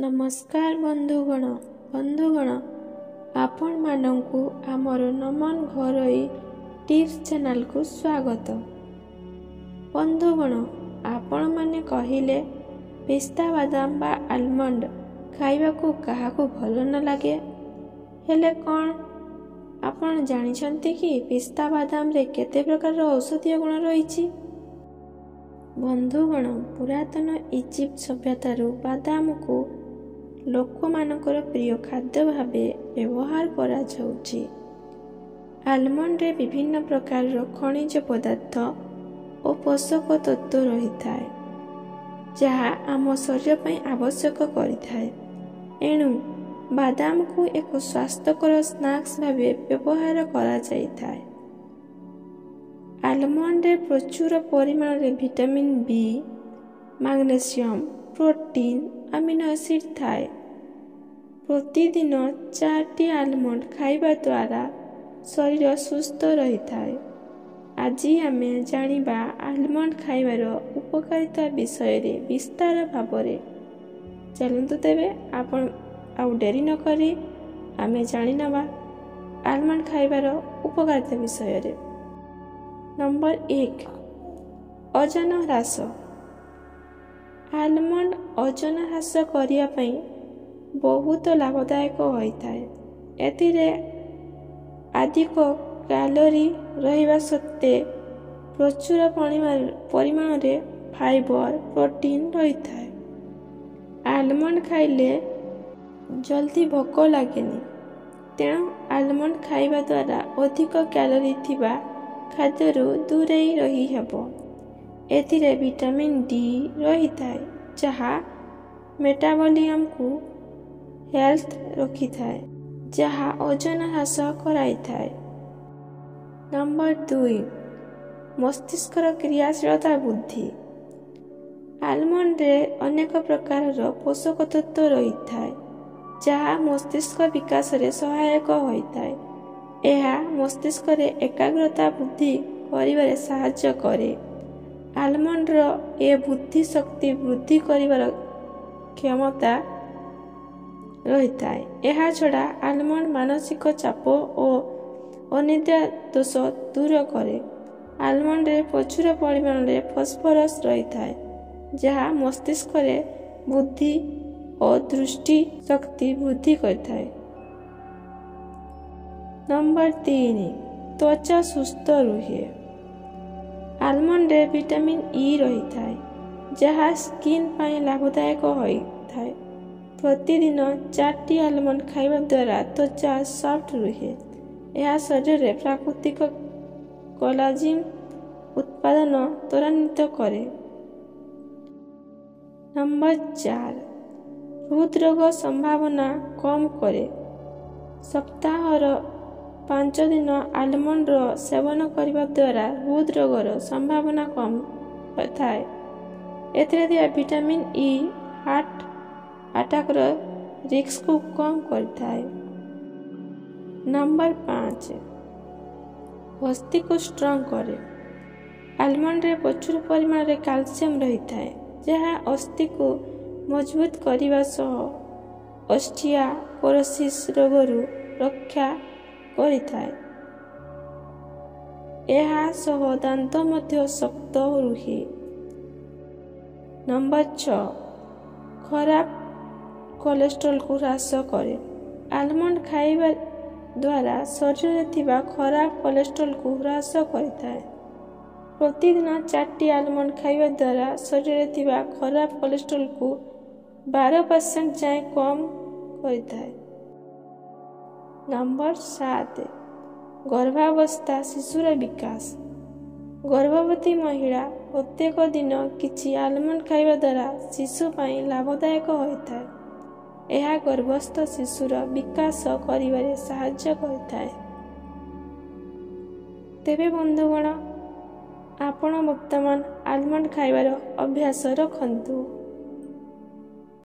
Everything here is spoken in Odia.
ନମସ୍କାର ବନ୍ଧୁଗଣ, ଆପଣମାନଙ୍କୁ ଆମର ନମନ ଘରୋଇ ଟିପ୍ସ ଚ୍ୟାନେଲକୁ ସ୍ୱାଗତ। ବନ୍ଧୁଗଣ, ଆପଣମାନେ କହିଲେ ପିସ୍ତା ବାଦାମ ବା ଆଲମଣ୍ଡ ଖାଇବାକୁ କାହାକୁ ଭଲ ନ ଲାଗେ? ହେଲେ କ'ଣ ଆପଣ ଜାଣିଛନ୍ତି କି ପିସ୍ତା ବାଦାମରେ କେତେ ପ୍ରକାରର ଔଷଧୀୟ ଗୁଣ ରହିଛି? ବନ୍ଧୁଗଣ, ପୁରାତନ ଇଜିପ୍ଟ ସଭ୍ୟତାରୁ ବାଦାମକୁ ଲୋକମାନଙ୍କର ପ୍ରିୟ ଖାଦ୍ୟ ଭାବେ ବ୍ୟବହାର କରାଯାଉଛି। ଆଲମଣ୍ଡରେ ବିଭିନ୍ନ ପ୍ରକାରର ଖଣିଜ ପଦାର୍ଥ ଓ ପୋଷକ ତତ୍ତ୍ୱ ରହିଥାଏ, ଯାହା ଆମ ଶରୀର ପାଇଁ ଆବଶ୍ୟକ କରିଥାଏ। ଏଣୁ ବାଦାମକୁ ଏକ ସ୍ୱାସ୍ଥ୍ୟକର ସ୍ନାକ୍ସ ଭାବେ ବ୍ୟବହାର କରାଯାଇଥାଏ। ଆଲମଣ୍ଡରେ ପ୍ରଚୁର ପରିମାଣରେ vitamin B, magnesium, protein, amino acid ଥାଏ। ପ୍ରତିଦିନ 4ଟି ଆଲମଣ୍ଡ ଖାଇବା ଦ୍ୱାରା ଶରୀର ସୁସ୍ଥ ରହିଥାଏ। ଆଜି ଆମେ ଜାଣିବା ଆଲମଣ୍ଡ ଖାଇବାର ଉପକାରିତା ବିଷୟରେ ବିସ୍ତାର ଭାବରେ। ଚାଲନ୍ତୁ ତେବେ ଆପଣ ଆଉ ଡେରି ନକରି ଆମେ ଜାଣିନେବା ଆଲମଣ୍ଡ ଖାଇବାର ଉପକାରିତା ବିଷୟରେ। ନମ୍ବର 1, ଓଜନ ହ୍ରାସ। ଆଲମଣ୍ଡ ଓଜନ ହ୍ରାସ କରିବା ପାଇଁ ବହୁତ ଲାଭଦାୟକ ହୋଇଥାଏ। ଏଥିରେ ଅଧିକ କ୍ୟାଲୋରି ରହିବା ସତ୍ତ୍ୱେ ପ୍ରଚୁର ପରିମାଣରେ ଫାଇବର, ପ୍ରୋଟିନ୍ ରହିଥାଏ। ଆଲମଣ୍ଡ ଖାଇଲେ ଜଲ୍ଦି ଭୋକ ଲାଗେନି, ତେଣୁ ଆଲମଣ୍ଡ ଖାଇବା ଦ୍ୱାରା ଅଧିକ କ୍ୟାଲୋରି ଥିବା ଖାଦ୍ୟରୁ ଦୂରେଇ ରହିହେବ। ଏଥିରେ ଭିଟାମିନ୍ ଡି ରହିଥାଏ, ଯାହା ମେଟାବଲିୟମକୁ ହେଲ୍ଥ ରଖିଥାଏ, ଯାହା ଓଜନ ହ୍ରାସ କରାଇଥାଏ। ନମ୍ବର 2, ମସ୍ତିଷ୍କର କ୍ରିୟାଶୀଳତା ବୃଦ୍ଧି। ଆଲମଣ୍ଡରେ ଅନେକ ପ୍ରକାରର ପୋଷକ ତତ୍ତ୍ୱ ରହିଥାଏ, ଯାହା ମସ୍ତିଷ୍କ ବିକାଶରେ ସହାୟକ ହୋଇଥାଏ। ଏହା ମସ୍ତିଷ୍କରେ ଏକାଗ୍ରତା ବୃଦ୍ଧି କରିବାରେ ସାହାଯ୍ୟ କରେ। ଆଲମଣ୍ଡର ଏ ବୁଦ୍ଧି ଶକ୍ତି ବୃଦ୍ଧି କରିବାର କ୍ଷମତା ରହିଥାଏ। ଏହାଛଡ଼ା ଆଲମଣ୍ଡ ମାନସିକ ଚାପ ଓ ଅନିଦ୍ରା ଦୋଷ ଦୂର କରେ। ଆଲମଣ୍ଡରେ ପ୍ରଚୁର ପରିମାଣରେ ଫସଫରସ୍ ରହିଥାଏ, ଯାହା ମସ୍ତିଷ୍କରେ ବୁଦ୍ଧି ଓ ଦୃଷ୍ଟି ଶକ୍ତି ବୃଦ୍ଧି କରିଥାଏ। ନମ୍ବର 3, ତ୍ୱଚା ସୁସ୍ଥ ରୁହେ। ଆଲମଣ୍ଡରେ ଭିଟାମିନ୍ ଇ ରହିଥାଏ, ଯାହା ସ୍କିନ୍ ପାଇଁ ଲାଭଦାୟକ ହୋଇଥାଏ। ପ୍ରତିଦିନ 4ଟି ଆଲମଣ୍ଡ ଖାଇବା ଦ୍ୱାରା ତ୍ୱଚା ସଫ୍ଟ ରୁହେ। ଏହା ଶରୀରରେ ପ୍ରାକୃତିକ କୋଲାଜିନ୍ ଉତ୍ପାଦନ ତ୍ୱରାନ୍ୱିତ କରେ। ନମ୍ବର 4, ହୃଦରୋଗ ସମ୍ଭାବନା କମ୍ କରେ। ସପ୍ତାହର 5 ଦିନ ଆଲମଣ୍ଡର ସେବନ କରିବା ଦ୍ୱାରା ହୃଦରୋଗର ସମ୍ଭାବନା କମ୍ ଥାଏ। ଏଥିରେ ଥିବା ଭିଟାମିନ୍ ଇ ହାର୍ଟ ଆଟାକର ରିସ୍କକୁ କମ୍ କରିଥାଏ। ନମ୍ବର 5, ଅସ୍ଥିକୁ ଷ୍ଟ୍ରଙ୍ଗ କରେ। ଆଲମଣ୍ଡରେ ପ୍ରଚୁର ପରିମାଣରେ କ୍ୟାଲସିୟମ ରହିଥାଏ, ଯାହା ଅସ୍ଥିକୁ ମଜବୁତ କରିବା ସହ ଅଷ୍ଟିଆପୋରୋସିସ୍ ରୋଗରୁ ରକ୍ଷା କରିଥାଏ। ଏହା ସହ ଦାନ୍ତ ମଧ୍ୟ ଶକ୍ତ ରୁହେ। ନମ୍ବର 6, ଖରାପ କୋଲେଷ୍ଟ୍ରଲକୁ ହ୍ରାସ କରେ। ଆଲମଣ୍ଡ ଖାଇବା ଦ୍ୱାରା ଶରୀରରେ ଥିବା ଖରାପ କୋଲେଷ୍ଟ୍ରଲକୁ ହ୍ରାସ କରିଥାଏ। ପ୍ରତିଦିନ 4ଟି ଆଲମଣ୍ଡ ଖାଇବା ଦ୍ୱାରା ଶରୀରରେ ଥିବା ଖରାପ କୋଲେଷ୍ଟ୍ରଲକୁ 12% ଯାଏଁ କମ୍ କରିଥାଏ। ନମ୍ବର 7, ଗର୍ଭାବସ୍ଥା ଶିଶୁର ବିକାଶ। ଗର୍ଭବତୀ ମହିଳା ପ୍ରତ୍ୟେକ ଦିନ କିଛି ଆଲମଣ୍ଡ ଖାଇବା ଦ୍ୱାରା ଶିଶୁ ପାଇଁ ଲାଭଦାୟକ ହୋଇଥାଏ। ଏହା ଗର୍ଭସ୍ଥ ଶିଶୁର ବିକାଶ କରିବାରେ ସାହାଯ୍ୟ କରିଥାଏ। ତେବେ ବନ୍ଧୁଗଣ, ଆପଣ ବର୍ତ୍ତମାନ ଆଲମଣ୍ଡ ଖାଇବାର ଅଭ୍ୟାସ ରଖନ୍ତୁ।